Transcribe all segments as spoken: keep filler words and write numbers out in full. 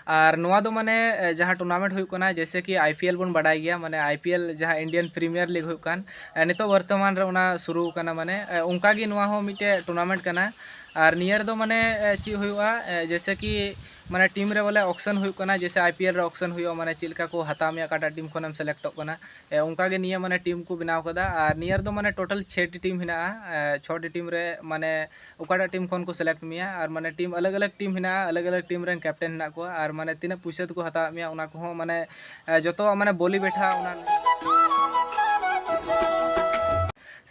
ᱟᱨ ᱱᱚᱣᱟ ᱫᱚ ᱢᱟᱱᱮ ᱡᱟᱦᱟᱸ ᱴᱩᱨᱱᱟᱢᱮᱱᱴ ᱦᱩᱭᱩᱜ ᱠᱟᱱᱟ, ᱡᱮᱭᱥᱮ ᱠᱤ ᱟᱭ ᱯᱤ ᱮᱞ ᱵᱚᱱ ᱵᱟᱰᱟᱭ ᱜᱮᱭᱟ, ᱢᱟᱱᱮ ᱟᱭ ᱯᱤ ᱮᱞ ᱡᱟᱦᱟᱸ ᱤᱱᱰᱤᱭᱟᱱ ᱯᱨᱤᱢᱤᱭᱟᱨ ᱞᱤᱜᱽ ᱦᱩᱭᱩᱜ ᱠᱟᱱ, ᱱᱤᱛᱚᱜ ᱵᱚᱨᱛᱚᱢᱟᱱ ᱨᱮ ᱚᱱᱟ ᱥᱩᱨᱩ ᱠᱟᱱᱟ᱾ ᱢᱟᱱᱮ ᱚᱱᱠᱟ ᱜᱮ ᱱᱚᱣᱟ ᱦᱚᱸ ᱢᱤᱫᱴᱮᱡ ᱴᱩᱨᱱᱟᱢᱮᱱᱴ ᱠᱟᱱᱟ᱾ ᱟᱨ ᱱᱤᱭᱟᱹ ᱨᱮᱫᱚ ᱢᱟᱱᱮ ᱪᱮᱫ ᱦᱩᱭᱩᱜᱼᱟ, ᱡᱮᱭᱥᱮ ᱠᱤ ᱢᱟᱱᱮ ᱴᱤᱢ ᱨᱮ ᱵᱚᱞᱮ ᱚᱠᱥᱮᱱ ᱦᱩᱭᱩᱜ ᱠᱟᱱᱟ, ᱡᱮᱭᱥᱮ ᱟᱭ ᱯᱤ ᱮᱞ ᱨᱮ ᱚᱠᱥᱮᱱ ᱦᱩᱭᱩᱜᱼᱟ, ᱢᱟᱱᱮ ᱪᱮᱫ ᱞᱮᱠᱟ ᱠᱚ ᱦᱟᱛᱟᱣ ᱢᱮᱭᱟ, ᱚᱠᱟᱴᱟᱜ ᱴᱤᱢ ᱠᱷᱚᱱᱮᱢ ᱥᱤᱞᱮᱠᱴᱚᱜ ᱠᱟᱱᱟ᱾ ᱚᱱᱠᱟ ᱜᱮ ᱱᱤᱭᱟᱹ ᱢᱟᱱᱮ ᱴᱤᱢ ᱠᱚ ᱵᱮᱱᱟᱣ ᱠᱟᱫᱟ᱾ ᱟᱨ ᱱᱤᱭᱟᱹ ᱨᱮᱫᱚ ᱢᱟᱱᱮ ᱴᱳᱴᱟᱞ ᱪᱷᱮᱴᱤ ᱴᱤᱢ ᱦᱮᱱᱟᱜᱼᱟ᱾ ᱪᱷᱚᱴᱤ ᱴᱤᱢ ᱨᱮ ᱢᱟᱱᱮ ᱚᱠᱟᱴᱟᱜ ᱴᱤᱢ ᱠᱷᱚᱱ ᱠᱚ ᱥᱤᱞᱮᱠᱴ ᱢᱮᱭᱟ, ᱟᱨ ᱢᱟᱱᱮ ᱴᱤᱢ ᱟᱞᱟᱜᱽ ᱟᱞᱟᱜᱽ ᱴᱤᱢ ᱦᱮᱱᱟᱜᱼᱟ, ᱟᱞᱟᱜᱽ ᱟᱞᱟᱜᱽ ᱴᱤᱢ ᱨᱮᱱ ᱠᱮᱯᱴᱮᱱ ᱦᱮᱱᱟᱜ ᱠᱚᱣᱟ, ᱟᱨ ᱢᱟᱱᱮ ᱛᱤᱱᱟᱹᱜ ᱯᱩᱭᱥᱟᱹ ᱛᱮᱠᱚ ᱦᱟᱛᱟᱣᱮᱫ ᱢᱮᱭᱟ, ᱚᱱᱟ ᱠᱚᱦᱚᱸ ᱢᱟᱱᱮ ᱡᱚᱛᱚᱣᱟᱜ ᱢᱟᱱᱮ ᱵᱚᱞᱤ ᱵᱮᱴᱷᱟ ᱚᱱᱟ᱾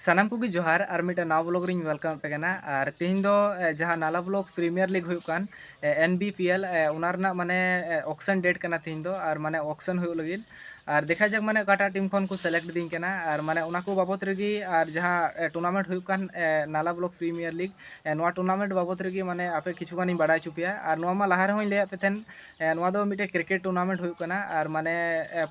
ᱥᱟᱱᱟᱢ ᱠᱚᱜᱮ ᱡᱚᱦᱟᱨ, ᱟᱨ ᱢᱤᱫᱴᱮᱱ ᱱᱟᱣᱟ ᱵᱞᱚᱜ ᱨᱤᱧ ᱣᱮᱞᱠᱟᱢ ᱟᱯᱮ ᱠᱟᱱᱟ᱾ ᱟᱨ ᱛᱮᱦᱮᱧ ᱫᱚ ᱡᱟᱦᱟᱸ ᱱᱟᱞᱟ ᱵᱞᱚᱠ ᱯᱨᱤᱢᱤᱭᱟᱨ ᱞᱤᱜᱽ ᱦᱩᱭᱩᱜ ᱠᱟᱱ, ᱮᱱ ᱵᱤ ᱯᱤ ᱮᱞ, ᱚᱱᱟ ᱨᱮᱱᱟᱜ ᱢᱟᱱᱮ ᱚᱠᱥᱮᱱ ᱰᱮᱴ ᱠᱟᱱᱟ ᱛᱮᱦᱮᱧ ᱫᱚ, ᱟᱨ ᱢᱟᱱᱮ ᱚᱠᱥᱮᱱ ᱦᱩᱭᱩᱜ ᱞᱟᱹᱜᱤᱫ᱾ ᱟᱨ ᱫᱮᱠᱷᱟ ᱡᱟᱠ ᱢᱟᱱᱮ ᱚᱠᱟᱴᱟᱜ ᱴᱤᱢ ᱠᱷᱚᱱ ᱠᱚ ᱥᱤᱞᱮᱠᱴ ᱫᱤᱧ ᱠᱟᱱᱟ, ᱟᱨ ᱢᱟᱱᱮ ᱚᱱᱟ ᱠᱚ ᱵᱟᱵᱚᱛ ᱨᱮᱜᱮ, ᱟᱨ ᱡᱟᱦᱟᱸ ᱴᱩᱨᱱᱟᱢᱮᱱᱴ ᱦᱩᱭᱩᱜ ᱠᱟᱱ ᱱᱟᱞᱟ ᱵᱞᱚᱠ ᱯᱨᱤᱢᱤᱭᱟᱨ ᱞᱤᱜᱽ, ᱱᱚᱣᱟ ᱴᱩᱨᱱᱟᱢᱮᱱᱴ ᱵᱟᱵᱚᱛ ᱨᱮᱜᱮ ᱢᱟᱱᱮ ᱟᱯᱮ ᱠᱤᱪᱷᱩ ᱜᱟᱱᱤᱧ ᱵᱟᱲᱟᱭ ᱦᱚᱪᱚ ᱯᱮᱭᱟ᱾ ᱟᱨ ᱱᱚᱣᱟ ᱢᱟ ᱞᱟᱦᱟ ᱨᱮᱦᱚᱸᱧ ᱞᱟᱹᱭᱟᱫ ᱯᱮ ᱛᱟᱦᱮᱱ, ᱱᱚᱣᱟ ᱫᱚ ᱢᱤᱫᱴᱮᱡ ᱠᱨᱤᱠᱮᱴ ᱴᱩᱨᱱᱟᱢᱮᱱᱴ ᱦᱩᱭᱩᱜ ᱠᱟᱱᱟ᱾ ᱟᱨ ᱢᱟᱱᱮ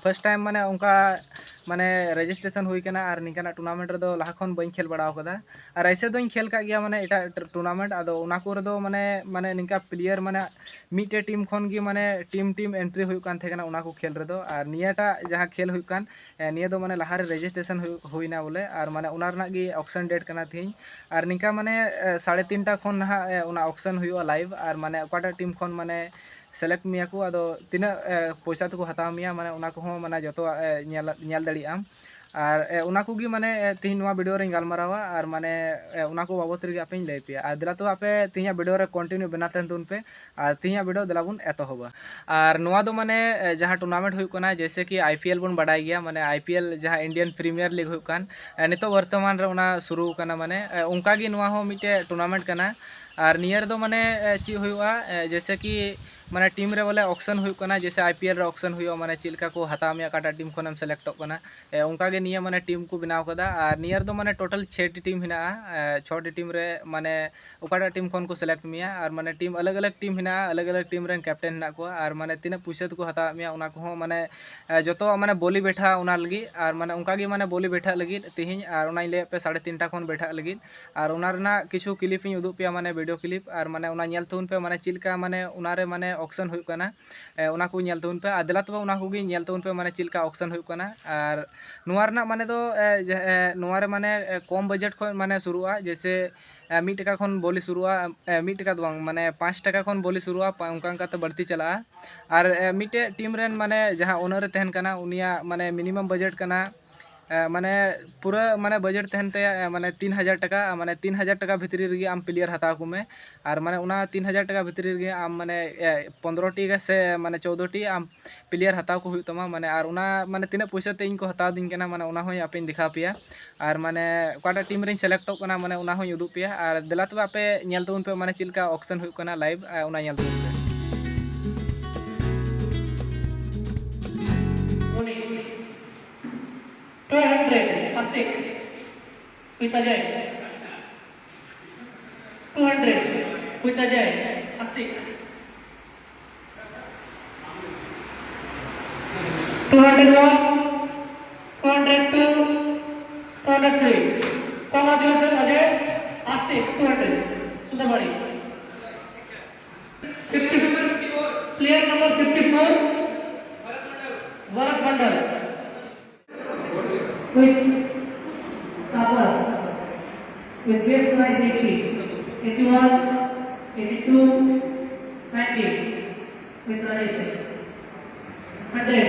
ᱯᱷᱟᱥᱴ ᱴᱟᱭᱤᱢ ᱢᱟᱱᱮ ᱚᱱᱠᱟ ᱢᱟᱱᱮ ᱨᱮᱡᱤᱥᱴᱨᱮᱥᱚᱱ ᱦᱩᱭ ᱠᱟᱱᱟ, ᱟᱨ ᱱᱤᱝᱠᱟᱱᱟᱜ ᱴᱩᱨᱱᱟᱢᱮᱱᱴ ᱨᱮᱫᱚ ᱞᱟᱦᱟ ᱠᱷᱚᱱ ᱵᱟᱹᱧ ᱠᱷᱮᱞ ᱵᱟᱲᱟ ᱟᱠᱟᱫᱟ᱾ ᱟᱨ ᱮᱭᱥᱮ ᱫᱚᱧ ᱠᱷᱮᱞ ᱠᱟᱜ ᱜᱮᱭᱟ ᱢᱟᱱᱮ ᱮᱴᱟᱜ ᱴᱩᱨᱱᱟᱢᱮᱱᱴ, ᱟᱫᱚ ᱚᱱᱟ ᱠᱚᱨᱮ ᱫᱚ ᱢᱟᱱᱮ ᱢᱟᱱᱮ ᱱᱤᱝᱠᱟ ᱯᱞᱮᱭᱟᱨ ᱢᱟᱱᱮ ᱢᱤᱫᱴᱮᱡ ᱴᱤᱢ ᱠᱷᱚᱱ ᱜᱮ ᱢᱟᱱᱮ ᱴᱤᱢ ᱴᱤᱢ ᱮᱱᱴᱨᱤ ᱦᱩᱭᱩᱜ ᱠᱟᱱ ᱛᱟᱦᱮᱸ ᱠᱟᱱᱟ ᱚᱱᱟ ᱠᱚ ᱠᱷᱮᱞ ᱨᱮᱫᱚ᱾ ᱟᱨ ᱱᱤᱭᱟᱹᱴᱟᱜ ᱡᱟᱦᱟᱸ ᱠᱷᱮᱞ ᱦᱩᱭᱩᱜ ᱠᱟᱱ, ᱱᱤᱭᱟᱹ ᱫᱚ ᱢᱟᱱᱮ ᱞᱟᱦᱟᱨᱮ ᱨᱮᱡᱤᱥᱴᱨᱮᱥᱚᱱ ᱦᱩᱭ ᱦᱩᱭᱱᱟ ᱵᱚᱞᱮ, ᱟᱨ ᱢᱟᱱᱮ ᱚᱱᱟ ᱨᱮᱱᱟᱜ ᱜᱮ ᱚᱠᱥᱮᱱ ᱰᱮᱴ ᱠᱟᱱᱟ ᱛᱮᱦᱮᱧ᱾ ᱟᱨ ᱱᱤᱝᱠᱟ ᱢᱟᱱᱮ ᱥᱟᱲᱮ ᱛᱤᱱᱴᱟ ᱠᱷᱚᱱ ᱱᱟᱦᱟᱜ ᱚᱱᱟ ᱚᱠᱥᱮᱱ ᱦᱩᱭᱩᱜᱼᱟ ᱞᱟᱭᱤᱵᱷ, ᱟᱨ ᱢᱟᱱᱮ ᱚᱠᱟᱴᱟᱜ ᱴᱤᱢ ᱠᱷᱚᱱ ᱢᱟᱱᱮ ᱥᱤᱞᱮᱠᱴ ᱢᱮᱭᱟ ᱠᱚ, ᱟᱫᱚ ᱛᱤᱱᱟᱹᱜ ᱯᱚᱭᱥᱟ ᱛᱮᱠᱚ ᱦᱟᱛᱟᱣ ᱢᱮᱭᱟ, ᱢᱟᱱᱮ ᱚᱱᱟ ᱠᱚᱦᱚᱸ ᱢᱟᱱᱮ ᱡᱚᱛᱚᱣᱟᱜ ᱧᱮᱞ ᱧᱮᱞ ᱫᱟᱲᱮᱭᱟᱜ ᱟᱢ᱾ ᱟᱨ ᱚᱱᱟ ᱠᱚᱜᱮ ᱢᱟᱱᱮ ᱛᱮᱦᱮᱧ ᱱᱚᱣᱟ ᱵᱷᱤᱰᱤᱭᱳ ᱨᱮᱧ ᱜᱟᱞᱢᱟᱨᱟᱣᱟ, ᱟᱨ ᱢᱟᱱᱮ ᱚᱱᱟ ᱠᱚ ᱵᱟᱵᱚᱛ ᱨᱮᱜᱮ ᱟᱯᱮᱧ ᱞᱟᱹᱭ ᱯᱮᱭᱟ᱾ ᱟᱨ ᱫᱮᱞᱟ ᱛᱚ ᱟᱯᱮ ᱛᱮᱦᱮᱧᱟᱜ ᱵᱷᱤᱰᱤᱭᱳ ᱨᱮ ᱠᱚᱱᱴᱤᱱᱤᱭᱩ ᱵᱮᱱᱟᱣ ᱛᱟᱦᱮᱱ ᱛᱟᱵᱚᱱ ᱯᱮ᱾ ᱟᱨ ᱛᱮᱦᱮᱧᱟᱜ ᱵᱷᱤᱰᱤᱭᱳ ᱫᱮᱞᱟ ᱵᱚᱱ ᱮᱛᱚᱦᱚᱵᱟ᱾ ᱟᱨ ᱱᱚᱣᱟ ᱫᱚ ᱢᱟᱱᱮ ᱡᱟᱦᱟᱸ ᱴᱩᱨᱱᱟᱢᱮᱱᱴ ᱦᱩᱭᱩᱜ ᱠᱟᱱᱟ, ᱡᱮᱭᱥᱮ ᱠᱤ ᱟᱭ ᱯᱤ ᱮᱞ ᱵᱚᱱ ᱵᱟᱰᱟᱭ ᱜᱮᱭᱟ, ᱢᱟᱱᱮ ᱟᱭ ᱯᱤ ᱮᱞ ᱡᱟᱦᱟᱸ ᱤᱱᱰᱤᱭᱟᱱ ᱯᱨᱤᱢᱤᱭᱟᱨ ᱞᱤᱜᱽ ᱦᱩᱭᱩᱜ ᱠᱟᱱ, ᱱᱤᱛᱚᱜ ᱵᱚᱨᱛᱚᱢᱟᱱ ᱨᱮ ᱚᱱᱟ ᱥᱩᱨᱩ ᱠᱟᱱᱟ᱾ ᱢᱟᱱᱮ ᱚᱱᱠᱟ ᱜᱮ ᱱᱚᱣᱟ ᱦᱚᱸ ᱢᱤᱫᱴᱮᱡ ᱴᱩᱨᱱᱟᱢᱮᱱᱴ ᱠᱟᱱᱟ᱾ ᱟᱨ ᱱᱤᱭᱟᱹ ᱨᱮᱫᱚ ᱢᱟᱱᱮ ᱪᱮᱫ ᱦᱩᱭᱩᱜᱼᱟ, ᱡᱮᱭᱥᱮ ᱠᱤ ᱢᱟᱱᱮ ᱴᱤᱢ ᱨᱮ ᱵᱚᱞᱮ ᱚᱠᱥᱮᱱ ᱦᱩᱭᱩᱜ ᱠᱟᱱᱟ, ᱡᱮᱭᱥᱮ ᱟᱭ ᱯᱤ ᱮᱞ ᱨᱮ ᱚᱠᱥᱮᱱ ᱦᱩᱭᱩᱜᱼᱟ, ᱢᱟᱱᱮ ᱪᱮᱫ ᱞᱮᱠᱟ ᱠᱚ ᱦᱟᱛᱟᱣ ᱢᱮᱭᱟ, ᱚᱠᱟᱴᱟᱜ ᱴᱤᱢ ᱠᱷᱚᱱᱮᱢ ᱥᱤᱞᱮᱠᱴᱚᱜ ᱠᱟᱱᱟ᱾ ᱚᱱᱠᱟ ᱜᱮ ᱱᱤᱭᱟᱹ ᱢᱟᱱᱮ ᱴᱤᱢ ᱠᱚ ᱵᱮᱱᱟᱣ ᱠᱟᱫᱟ᱾ ᱟᱨ ᱱᱤᱭᱟᱹ ᱨᱮᱫᱚ ᱢᱟᱱᱮ ᱴᱳᱴᱟᱞ ᱪᱷᱮᱴᱤ ᱴᱤᱢ ᱦᱮᱱᱟᱜᱼᱟ᱾ ᱪᱷᱚᱴᱤ ᱴᱤᱢ ᱨᱮ ᱢᱟᱱᱮ ᱚᱠᱟᱴᱟᱜ ᱴᱤᱢ ᱠᱷᱚᱱ ᱠᱚ ᱥᱤᱞᱮᱠᱴ ᱢᱮᱭᱟ, ᱟᱨ ᱢᱟᱱᱮ ᱴᱤᱢ ᱟᱞᱟᱜᱽ ᱟᱞᱟᱜᱽ ᱴᱤᱢ ᱦᱮᱱᱟᱜᱼᱟ, ᱟᱞᱟᱜᱽ ᱟᱞᱟᱜᱽ ᱴᱤᱢ ᱨᱮᱱ ᱠᱮᱯᱴᱮᱱ ᱦᱮᱱᱟᱜ ᱠᱚᱣᱟ, ᱟᱨ ᱢᱟᱱᱮ ᱛᱤᱱᱟᱹᱜ ᱯᱩᱭᱥᱟᱹ ᱛᱮᱠᱚ ᱦᱟᱛᱟᱣᱮᱫ ᱢᱮᱭᱟ ᱚᱱᱟ ᱠᱚᱦᱚᱸ ᱢᱟᱱᱮ ᱡᱚᱛᱚᱣᱟᱜ ᱢᱟᱱᱮ ᱵᱚᱞᱤ ᱵᱮᱴᱷᱟ ᱚᱱᱟ ᱞᱟᱹᱜᱤᱫ᱾ ᱟᱨ ᱢᱟᱱᱮ ᱚᱱᱠᱟ ᱜᱮ ᱢᱟᱱᱮ ᱵᱚᱞᱤ ᱵᱮᱴᱷᱟᱜ ᱞᱟᱹᱜᱤᱫ ᱛᱮᱦᱮᱧ, ᱟᱨ ᱚᱱᱟᱧ ᱞᱟᱹᱭᱟᱫ ᱯᱮ ᱥᱟᱲᱮ ᱛᱤᱱᱴᱟ ᱠᱷᱚᱱ ᱵᱮᱴᱷᱟᱜ ᱞᱟᱹᱜᱤᱫ᱾ ᱟᱨ ᱚᱱᱟ ᱨᱮᱱᱟᱜ ᱠᱤᱪᱷᱩ ᱠᱞᱤᱯ ᱤᱧ ᱩᱫᱩᱜ ᱯᱮᱭᱟ, ᱢᱟᱱᱮ ᱵᱷᱤᱰᱤᱭᱳ ᱠᱞᱤᱯ, ᱟᱨ ᱢᱟᱱᱮ ᱚᱱᱟ ᱧᱮᱞ ᱛᱟᱵᱚᱱ ᱯᱮ, ᱢᱟᱱᱮ ᱪᱮᱫ ᱞᱮᱠᱟ ᱢᱟᱱᱮ ᱚᱱᱟᱨᱮ ᱢᱟᱱᱮ auction ᱦᱩᱭᱩᱜ ᱠᱟᱱᱟ, ᱮ, ᱚᱱᱟ ᱠᱚ ᱧᱮᱞ ᱛᱟᱵᱚᱱ ᱯᱮ᱾ ᱟᱨ ᱫᱮᱞᱟ ᱛᱚᱵᱮ ᱚᱱᱟ ᱠᱚᱜᱮ ᱧᱮᱞ ᱛᱟᱵᱚᱱ ᱯᱮ, ᱢᱟᱱᱮ ᱪᱮᱫ ᱞᱮᱠᱟ auction ᱦᱩᱭᱩᱜ ᱠᱟᱱᱟ᱾ ᱟᱨ ᱱᱚᱣᱟ ᱨᱮᱱᱟᱜ ᱢᱟᱱᱮ ᱫᱚ, ᱮ, ᱡᱮ, ᱮ, ᱱᱚᱣᱟ ᱨᱮ ᱢᱟᱱᱮ, ᱮ, ᱠᱚᱢ budget ᱠᱷᱚᱱ ᱢᱟᱱᱮ ᱥᱩᱨᱩᱜᱼᱟ, ᱡᱮᱭᱥᱮ, ᱮ, ᱢᱤᱫ ᱴᱟᱠᱟ ᱠᱷᱚᱱ ᱵᱚᱞᱤ ᱥᱩᱨᱩᱜᱼᱟ, ᱮ, ᱢᱤᱫ ᱴᱟᱠᱟ ᱫᱚ ᱵᱟᱝ, ᱢᱟᱱᱮ ᱯᱟᱸᱪ ᱴᱟᱠᱟ ᱠᱷᱚᱱ ᱵᱚᱞᱤ ᱥᱩᱨᱩᱜᱼᱟ, ᱯᱟ-, ᱚᱱᱠᱟ ᱚᱱᱠᱟᱛᱮ ᱵᱟᱹᱲᱛᱤ ᱪᱟᱞᱟᱜᱼᱟ᱾ ᱟᱨ, ᱮ, ᱢᱤᱫᱴᱮᱡ team ᱨᱮᱱ ᱢᱟᱱᱮ ᱡᱟᱦᱟᱸ owner ᱮ ᱛᱟᱦᱮᱱ ᱠᱟᱱᱟ, ᱩᱱᱤᱭᱟᱜ ᱢᱟᱱᱮ minimum budget ᱠᱟᱱᱟ, ᱮ, ᱢᱟᱱᱮ ᱯᱩᱨᱟᱹ ᱢᱟᱱᱮ budget ᱛᱟᱦᱮᱱ ᱛᱟᱭᱟ, ᱮ, ᱢᱟᱱᱮ ᱛᱤᱱ ᱦᱟᱡᱟᱨ ᱴᱟᱠᱟ, ᱢᱟᱱᱮ ᱛᱤᱱ ᱦᱟᱡᱟᱨ ᱴᱟᱠᱟ ᱵᱷᱤᱛᱨᱤ ᱨᱮᱜᱮ ᱟᱢ player ᱦᱟᱛᱟᱣ ᱠᱚᱢᱮ᱾ ᱟᱨ ᱢᱟᱱᱮ ᱚᱱᱟ ᱛᱤᱱ ᱦᱟᱡᱟᱨ ᱴᱟᱠᱟ ᱵᱷᱤᱛᱨᱤ ᱨᱮᱜᱮ ᱟᱢ ᱢᱟᱱᱮ, ᱮ, ᱯᱚᱱᱫᱽᱨᱚ ᱴᱤ ᱥᱮ ᱢᱟᱱᱮ ᱪᱳᱫᱽᱫᱚ ᱴᱤ ᱟᱢ player ᱦᱟᱛᱟᱣ ᱠᱚ ᱦᱩᱭᱩᱜ ᱛᱟᱢᱟ᱾ ᱢᱟᱱᱮ ᱟᱨ ᱚᱱᱟ ᱢᱟᱱᱮ ᱛᱤᱱᱟᱹᱜ ᱯᱩᱭᱥᱟᱹ ᱛᱮ ᱤᱧ ᱠᱚ ᱦᱟᱛᱟᱣ ᱫᱤᱧ ᱠᱟᱱᱟ, ᱢᱟᱱᱮ ᱚᱱᱟ ᱦᱚᱸᱧ ᱟᱯᱮᱧ ᱫᱮᱠᱷᱟᱣ ᱯᱮᱭᱟ᱾ ᱟᱨ ᱢᱟᱱᱮ ᱚᱠᱟᱴᱟᱜ team ᱨᱤᱧ selectᱚᱜ ᱠᱟᱱᱟ, ᱢᱟᱱᱮ ᱚᱱᱟ ᱦᱚᱸᱧ ᱩᱫᱩᱜ ᱯᱮᱭᱟ᱾ ᱟᱨ ᱫᱮᱞᱟ ᱛᱚᱵᱮ ᱟᱯᱮ ᱧᱮᱞ ᱛᱟᱵᱚᱱ ᱯᱮ, ᱢᱟᱱᱮ ᱪᱮᱫ ᱞᱮᱠᱟ auction ᱦᱩᱭᱩᱜ ᱠᱟᱱᱟ live, ᱟᱨ ᱚᱱᱟ ᱧᱮᱞ ᱛᱟᱵᱚᱱ ᱯᱮ᱾ Two hundred, Astik. Kuitajai. Two hundred. Kuitajai. Astik. Two hundred one, two hundred two, two hundred three. Congratulations, Ajay. Astik, two hundred. Sudamari. Fifty, player number fifty-four, Bharat Mandal. With Tapas, with base price eighty, eighty-one, eighty-two, ninety, with Rajesh, hundred,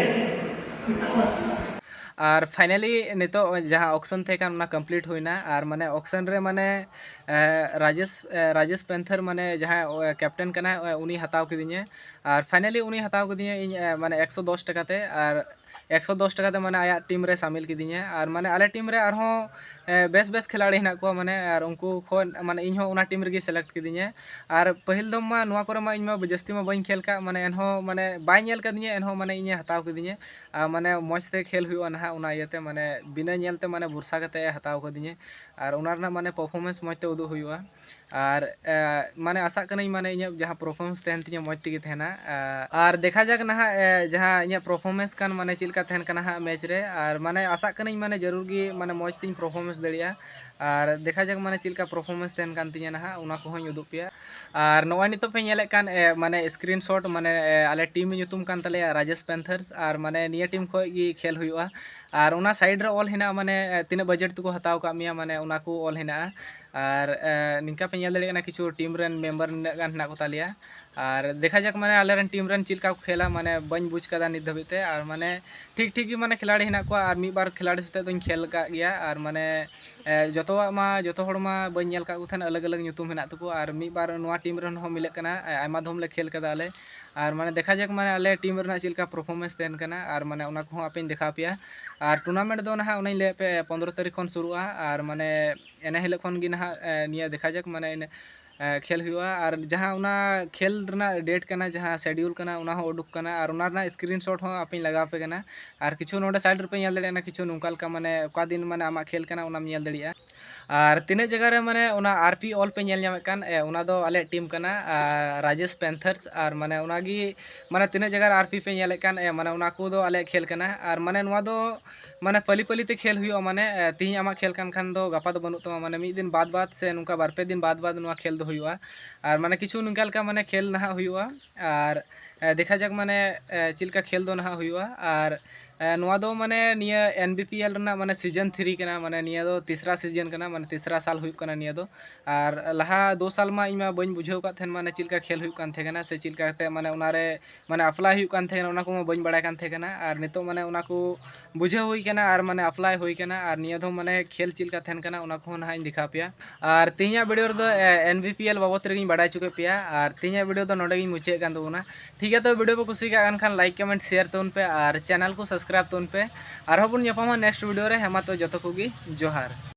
with Tapas. R finally ᱱᱤᱛᱚᱜ ᱡᱟᱦᱟᱸ auction ᱛᱟᱦᱮᱸ ᱠᱟᱱ, ᱚᱱᱟ complete ᱦᱩᱭᱱᱟ᱾ ᱟᱨ ᱢᱟᱱᱮ auction ᱨᱮ ᱢᱟᱱᱮ, ᱮ, ᱨᱟᱡᱮᱥ, ᱮ, Rajesh panther, ᱢᱟᱱᱮ ᱡᱟᱦᱟᱸᱭ, ᱮ, captain ᱠᱟᱱᱟᱭ, ᱮ, ᱩᱱᱤ ᱦᱟᱛᱟᱣ ᱠᱤᱫᱤᱧᱟᱭ᱾ ᱟᱨ finally ᱩᱱᱤ ᱦᱟᱛᱟᱣ ᱠᱤᱫᱤᱧᱟᱭ ᱤᱧ, ᱮ, ᱢᱟᱱᱮ ᱮᱠᱥᱚ ᱫᱚᱥ ᱴᱟᱠᱟ ᱛᱮ᱾ ᱟᱨ ᱮᱠᱥᱚ ᱫᱚᱥ ᱴᱟᱠᱟ ᱛᱮ ᱢᱟᱱᱮ ᱟᱭᱟᱜ team ᱨᱮ ᱥᱟᱢᱤᱞ ᱠᱤᱫᱤᱧᱟ᱾ ᱟᱨ ᱢᱟᱱᱮ ᱟᱞᱮ team ᱨᱮ ᱟᱨᱦᱚᱸ, ᱮ, ᱵᱮᱥ ᱵᱮᱥ ᱠᱷᱤᱞᱟᱲᱤ ᱦᱮᱱᱟᱜ ᱠᱚᱣᱟ, ᱢᱟᱱᱮ, ᱟᱨ ᱩᱱᱠᱩ ᱠᱷᱚᱱ ᱢᱟᱱᱮ ᱤᱧ ᱦᱚᱸ ᱚᱱᱟ team ᱨᱮᱜᱮ select ᱠᱤᱫᱤᱧᱟ᱾ ᱟᱨ ᱯᱟᱹᱦᱤᱞ ᱫᱚ ᱢᱟ ᱱᱚᱣᱟ ᱠᱚᱨᱮ ᱢᱟ ᱤᱧ ᱢᱟ ᱡᱟᱹᱥᱛᱤ ᱢᱟ ᱵᱟᱹᱧ ᱠᱷᱮᱞ ᱠᱟᱜ, ᱢᱟᱱᱮ ᱮᱱᱦᱚᱸ ᱢᱟᱱᱮ ᱵᱟᱭ ᱧᱮᱞ ᱠᱟᱫᱤᱧᱟ, ᱮᱱᱦᱚᱸ ᱢᱟᱱᱮ ᱤᱧᱮ ᱦᱟᱛᱟᱣ ᱠᱤᱫᱤᱧᱟ᱾ ᱟᱨ ᱢᱟᱱᱮ ᱢᱚᱡᱽ ᱛᱮ ᱠᱷᱮᱞ ᱦᱩᱭᱩᱜᱼᱟ ᱱᱟᱦᱟᱜ, ᱚᱱᱟ ᱤᱭᱟᱹᱛᱮ ᱢᱟᱱᱮ ᱵᱤᱱᱟᱹ ᱧᱮᱞ ᱛᱮ ᱢᱟᱱᱮ ᱵᱷᱚᱨᱥᱟ ᱠᱟᱛᱮ ᱮ ᱦᱟᱛᱟᱣ ᱠᱟᱫᱤᱧᱟ᱾ ᱟᱨ ᱚᱱᱟ ᱨᱮᱱᱟᱜ ᱢᱟᱱᱮ performance ᱢᱚᱡᱽ ᱛᱮ ᱩᱫᱩᱜ ᱦᱩᱭᱩᱜᱼᱟ᱾ ᱟᱨ ᱮ, ᱢᱟᱱᱮ ᱟᱥᱟᱜ ᱠᱟᱹᱱᱟᱹᱧ ᱢᱟᱱᱮ ᱤᱧᱟᱹᱜ ᱡᱟᱦᱟᱸ performance ᱛᱟᱦᱮᱱ ᱛᱤᱧᱟᱹ ᱢᱚᱡᱽ ᱛᱮᱜᱮ ᱛᱟᱦᱮᱱᱟ᱾ ᱮ, ᱟᱨ ᱫᱮᱠᱷᱟ ᱡᱟᱠ ᱱᱟᱦᱟᱜ ᱮ, ᱡᱟᱦᱟᱸ ᱤᱧᱟᱹᱜ performance ᱠᱟᱱ ᱢᱟᱱᱮ ᱪᱮᱫ ᱞᱮᱠᱟ ᱛᱟᱦᱮᱱ ᱠᱟᱱᱟ ᱦᱟᱸᱜ match ᱨᱮ᱾ ᱟᱨ ᱢᱟᱱᱮ ᱟᱥᱟᱜ ᱠᱟᱹᱱᱟᱹᱧ ᱢᱟᱱᱮ ᱡᱟᱹᱨᱩᱲ ᱜᱮ ᱢᱟᱱᱮ ᱢᱚᱡᱽ ᱛᱤᱧ performance ᱫᱟᱲᱮᱭᱟᱜᱼᱟ᱾ ᱟᱨ ᱫᱮᱠᱷᱟ ᱡᱟᱠ ᱢᱟᱱᱮ ᱪᱮᱫ ᱞᱮᱠᱟ performance ᱛᱟᱦᱮᱱ ᱠᱟᱱ ᱛᱤᱧᱟᱹ ᱱᱟᱦᱟᱜ, ᱚᱱᱟ ᱠᱚᱦᱚᱸᱧ ᱩᱫᱩᱜ ᱯᱮᱭᱟ᱾ ᱟᱨ ᱱᱚᱜᱼᱚᱭ ᱱᱤᱛᱚᱜ ᱯᱮ ᱧᱮᱞᱮᱫ ᱠᱟᱱ ᱮ, ᱢᱟᱱᱮ screenshot ᱢᱟᱱᱮ ᱮ, ᱟᱞᱮ team ᱧᱩᱛᱩᱢ ᱠᱟᱱ ᱛᱟᱞᱮᱭᱟ Rajesh Panthers᱾ ᱟᱨ ᱢᱟᱱᱮ ᱱᱤᱭᱟᱹ team ᱠᱷᱚᱡ ᱜᱮ ᱠᱷᱮᱞ ᱦᱩᱭᱩᱜᱼᱟ᱾ ᱟᱨ ᱚᱱᱟ side ᱨᱮ ᱚᱞ ᱦᱮᱱᱟᱜᱼᱟ ᱢᱟᱱᱮ ᱮ, ᱛᱤᱱᱟᱹᱜ budget ᱛᱮᱠᱚ ᱦᱟᱛᱟᱣ ᱟᱠᱟᱫ ᱢᱮᱭᱟ, ᱢᱟᱱᱮ ᱚᱱᱟ ᱠᱚ ᱚᱞ ᱦᱮᱱᱟᱜᱼᱟ᱾ ᱟᱨ ᱮ, ᱱᱤᱝᱠᱟ ᱯᱮ ᱧᱮᱞ ᱫᱟᱲᱮᱭᱟᱜ ᱠᱟᱱᱟ ᱠᱤᱪᱷᱩ team ᱨᱮᱱ member ᱱᱤᱱᱟᱹᱜ ᱜᱟᱱ ᱦᱮᱱᱟᱜ ᱠᱚ ᱛᱟᱞᱮᱭᱟ᱾ ᱟᱨ ᱫᱮᱠᱷᱟ ᱡᱟᱠ ᱢᱟᱱᱮ ᱟᱞᱮ ᱨᱮᱱ team ᱨᱮᱱ ᱪᱮᱫ ᱞᱮᱠᱟ ᱠᱚ ᱠᱷᱮᱞᱟ, ᱢᱟᱱᱮ ᱵᱟᱹᱧ ᱵᱩᱡᱽ ᱠᱟᱫᱟ ᱱᱤᱛ ᱫᱷᱟᱹᱵᱤᱡ ᱛᱮ᱾ ᱟᱨ ᱢᱟᱱᱮ ᱴᱷᱤᱠ ᱴᱷᱤᱠ ᱜᱮ ᱢᱟᱱᱮ ᱠᱷᱤᱞᱟᱲᱤ ᱦᱮᱱᱟᱜ ᱠᱚᱣᱟ, ᱟᱨ ᱢᱤᱫ ᱵᱟᱨ ᱠᱷᱤᱞᱟᱲᱤ ᱥᱟᱛᱮᱜ ᱫᱚᱧ ᱠᱷᱮᱞ ᱟᱠᱟᱫ ᱜᱮᱭᱟ᱾ ᱟᱨ ᱢᱟᱱᱮ ᱮ, ᱡᱚᱛᱚᱣᱟᱜ ᱢᱟ, ᱡᱚᱛᱚ ᱦᱚᱲ ᱢᱟ ᱵᱟᱹᱧ ᱧᱮᱞ ᱟᱠᱟᱫ ᱠᱚ ᱛᱟᱦᱮᱱ, ᱟᱞᱟᱜᱽ ᱟᱞᱟᱜᱽ ᱧᱩᱛᱩᱢ ᱦᱮᱱᱟᱜ ᱛᱟᱠᱚᱣᱟ᱾ ᱟᱨ ᱢᱤᱫ ᱵᱟᱨ ᱱᱚᱣᱟ team ᱨᱮᱱ ᱦᱚᱸ ᱢᱤᱞᱟᱹᱜ ᱠᱟᱱᱟ, ᱮ, ᱟᱭᱢᱟ ᱫᱷᱚᱢ ᱞᱮ ᱠᱷᱮᱞ ᱠᱟᱫᱟ ᱟᱞᱮ᱾ ᱟᱨ ᱢᱟᱱᱮ ᱫᱮᱠᱷᱟ ᱡᱟᱠ ᱢᱟᱱᱮ ᱟᱞᱮ team ᱨᱮᱱᱟᱜ ᱪᱮᱫ ᱞᱮᱠᱟ performance ᱛᱟᱦᱮᱱ ᱠᱟᱱᱟ, ᱟᱨ ᱢᱟᱱᱮ ᱚᱱᱟ ᱠᱚᱦᱚᱸ ᱟᱯᱮᱧ ᱫᱮᱠᱷᱟᱣ ᱯᱮᱭᱟ᱾ ᱟᱨ tournament ᱫᱚ ᱱᱟᱦᱟᱜ ᱚᱱᱮᱧ ᱞᱟᱹᱭᱟᱫ ᱯᱮ ᱯᱚᱱᱫᱽᱨᱚ ᱛᱟᱹᱨᱤᱠᱷ ᱠᱷᱚᱱ ᱥᱩᱨᱩᱜᱼᱟ᱾ ᱟᱨ ᱢᱟᱱᱮ ᱮᱱᱮ ᱦᱤᱞᱳᱜ ᱠᱷᱚᱱ ᱜᱮ ᱱᱟᱦᱟᱜ ᱮ, ᱱᱤᱭᱟᱹ ᱫᱮᱠᱷᱟ ᱡᱟᱠ ᱢᱟᱱᱮ ᱮᱱᱮ ᱮ, ᱠᱷᱮᱞ ᱦᱩᱭᱩᱜᱼᱟ᱾ ᱟᱨ ᱡᱟᱦᱟᱸ ᱚᱱᱟ ᱠᱷᱮᱞ ᱨᱮᱱᱟᱜ date ᱠᱟᱱᱟ, ᱡᱟᱦᱟᱸ schedule ᱠᱟᱱᱟ, ᱚᱱᱟ ᱦᱚᱸ ᱩᱰᱩᱠ ᱠᱟᱱᱟ᱾ ᱟᱨ ᱚᱱᱟ ᱨᱮᱱᱟᱜ screenshot ᱦᱚᱸ ᱟᱯᱮᱧ ᱞᱟᱜᱟᱣ ᱟᱯᱮ ᱠᱟᱱᱟ᱾ ᱟᱨ ᱠᱤᱪᱷᱩ ᱱᱚᱰᱮ side ᱨᱮᱯᱮ ᱧᱮᱞ ᱫᱟᱲᱮᱭᱟᱜ ᱠᱟᱱᱟ, ᱠᱤᱪᱷᱩ ᱱᱚᱝᱠᱟ ᱞᱮᱠᱟ ᱢᱟᱱᱮ ᱚᱠᱟ ᱫᱤᱱ ᱢᱟᱱᱮ ᱟᱢᱟᱜ ᱠᱷᱮᱞ ᱠᱟᱱᱟ ᱚᱱᱟᱢ ᱧᱮᱞ ᱫᱟᱲᱮᱭᱟᱜᱼᱟ᱾ ᱟᱨ ᱛᱤᱱᱟᱹᱜ ᱡᱟᱭᱜᱟ ᱨᱮ ᱢᱟᱱᱮ ᱚᱱᱟ R P ᱚᱞ ᱯᱮ ᱧᱮᱞ ᱧᱟᱢᱮᱫ ᱠᱟᱱ, ᱮ, ᱚᱱᱟ ᱫᱚ ᱟᱞᱮᱭᱟᱜ team ᱠᱟᱱᱟ, ᱟᱨ Rajesh Panthers᱾ ᱟᱨ ᱢᱟᱱᱮ ᱚᱱᱟᱜᱮ ᱢᱟᱱᱮ ᱛᱤᱱᱟᱹᱜ ᱡᱟᱭᱜᱟ ᱨᱮ R P ᱯᱮ ᱧᱮᱞᱮᱫ ᱠᱟᱱ, ᱮ, ᱢᱟᱱᱮ ᱚᱱᱟ ᱠᱚᱫᱚ ᱟᱞᱮᱭᱟᱜ ᱠᱷᱮᱞ ᱠᱟᱱᱟ᱾ ᱟᱨ ᱢᱟᱱᱮ ᱱᱚᱣᱟ ᱫᱚ ᱢᱟᱱᱮ ᱯᱟᱹᱞᱤ ᱯᱟᱹᱞᱤ ᱛᱮ ᱠᱷᱮᱞ ᱦᱩᱭᱩᱜᱼᱟ᱾ ᱢᱟᱱᱮ, ᱮ, ᱛᱤᱦᱤᱧ ᱟᱢᱟᱜ ᱠᱷᱮᱞ ᱠᱟᱱ ᱠᱷᱟᱱ ᱫᱚ ᱜᱟᱯᱟ ᱫᱚ ᱵᱟᱹᱱᱩᱜ ᱛᱟᱢᱟ, ᱢᱟᱱᱮ ᱢᱤᱫ ᱫᱤᱱ ᱵᱟᱫ ᱵᱟᱫ ᱥᱮ ᱱᱚᱝᱠᱟ ᱵᱟᱨ ᱯᱮ ᱫᱤᱱ ᱵᱟᱫ ᱵᱟᱫ ᱱᱚᱣᱟ ᱠᱷᱮᱞ ᱫᱚ ᱦᱩᱭᱩᱜᱼᱟ᱾ ᱟᱨ ᱢᱟᱱᱮ ᱠᱤᱪᱷᱩ ᱱᱚᱝᱠᱟ ᱞᱮᱠᱟ ᱢᱟᱱᱮ ᱠᱷᱮᱞ ᱱᱟᱦᱟᱜ ᱦᱩᱭᱩᱜᱼᱟ᱾ ᱟᱨ, ᱮ, ᱫᱮᱠᱷᱟ ᱡᱟᱠ ᱢᱟᱱᱮ, ᱮ, ᱪᱮᱫ ᱞᱮᱠᱟ ᱠᱷᱮᱞ ᱫᱚ ᱱᱟᱦᱟᱜ ᱦᱩᱭᱩᱜᱼᱟ᱾ ᱟᱨ, ᱮ, ᱱᱚᱣᱟ ᱫᱚ ᱢᱟᱱᱮ ᱱᱤᱭᱟᱹ N B P L ᱨᱮᱱᱟᱜ ᱢᱟᱱᱮ season three ᱠᱟᱱᱟ, ᱢᱟᱱᱮ ᱱᱤᱭᱟᱹ ᱫᱚ ᱛᱤᱥᱨᱟ season ᱠᱟᱱᱟ, ᱢᱟᱱᱮ ᱛᱤᱥᱨᱟ ᱥᱟᱞ ᱦᱩᱭᱩᱜ ᱠᱟᱱᱟ ᱱᱤᱭᱟᱹ ᱫᱚ᱾ ᱟᱨ ᱞᱟᱦᱟ ᱫᱩ ᱥᱟᱞ ᱢᱟ ᱤᱧ ᱢᱟ ᱵᱟᱹᱧ ᱵᱩᱡᱷᱟᱹᱣ ᱟᱠᱟᱫ ᱛᱟᱦᱮᱱ, ᱢᱟᱱᱮ ᱪᱮᱫ ᱞᱮᱠᱟ ᱠᱷᱮᱞ ᱦᱩᱭᱩᱜ ᱠᱟᱱ ᱛᱟᱦᱮᱸ ᱠᱟᱱᱟ ᱥᱮ ᱪᱮᱫ ᱞᱮᱠᱟ ᱠᱟᱛᱮ ᱢᱟᱱᱮ ᱚᱱᱟᱨᱮ ᱢᱟᱱᱮ apply ᱦᱩᱭᱩᱜ ᱠᱟᱱ ᱛᱟᱦᱮᱸ ᱠᱟᱱᱟ, ᱚᱱᱟ ᱠᱚᱢᱟ ᱵᱟᱹᱧ ᱵᱟᱲᱟᱭ ᱠᱟᱱ ᱛᱟᱦᱮᱸ ᱠᱟᱱᱟ᱾ ᱟᱨ ᱱᱤᱛᱚᱜ ᱢᱟᱱᱮ ᱚᱱᱟ ᱠᱚ ᱵᱩᱡᱷᱟᱹᱣ ᱦᱩᱭ ᱠᱟᱱᱟ ᱟᱨ ᱢᱟᱱᱮ apply ᱦᱩᱭ ᱠᱟᱱᱟ᱾ ᱟᱨ ᱱᱤᱭᱟᱹ ᱫᱷᱟᱣ ᱢᱟᱱᱮ ᱠᱷᱮᱞ ᱪᱮᱫ ᱞᱮᱠᱟ ᱛᱟᱦᱮᱱ ᱠᱟᱱᱟ ᱚᱱᱟ ᱠᱚᱦᱚᱸ ᱱᱟᱦᱟᱜ ᱤᱧ ᱫᱮᱠᱷᱟᱣ ᱯᱮᱭᱟ᱾ ᱟᱨ ᱛᱮᱦᱮᱧᱟᱜ video ᱨᱮᱫᱚ, ᱮ, N B P L ᱵᱟᱵᱚᱛ ᱨᱮᱜᱮᱧ ᱵᱟᱲᱟᱭ ᱦᱚᱪᱚ ᱠᱮᱫ ᱯᱮᱭᱟ᱾ ᱟᱨ ᱛᱮᱦᱮᱧᱟᱜ video ᱫᱚ ᱱᱚᱰᱮ ᱜᱤᱧ ᱢᱩᱪᱟᱹᱫ ᱠᱟᱱ ᱛᱟᱵᱚᱱᱟ᱾ ᱴᱷᱤᱠ ᱜᱮᱭᱟ, ᱛᱚ video ᱯᱮ ᱠᱩᱥᱤ ᱠᱟᱜ ᱠᱟᱱ ᱠᱷᱟᱱ like, comment, share ᱛᱟᱵᱚᱱ ᱯᱮ ᱟᱨ channel ᱠᱚ subscribe ᱛᱟᱵᱚᱱ ᱯᱮ᱾ ᱟᱨᱦᱚᱸ ᱵᱚᱱ ᱧᱟᱯᱟᱢᱟ next video ᱨᱮ᱾ ᱦᱮᱸ ᱢᱟ, ᱛᱚ ᱡᱚᱛᱚ ᱠᱚᱜᱮ ᱡᱚᱦᱟᱨ᱾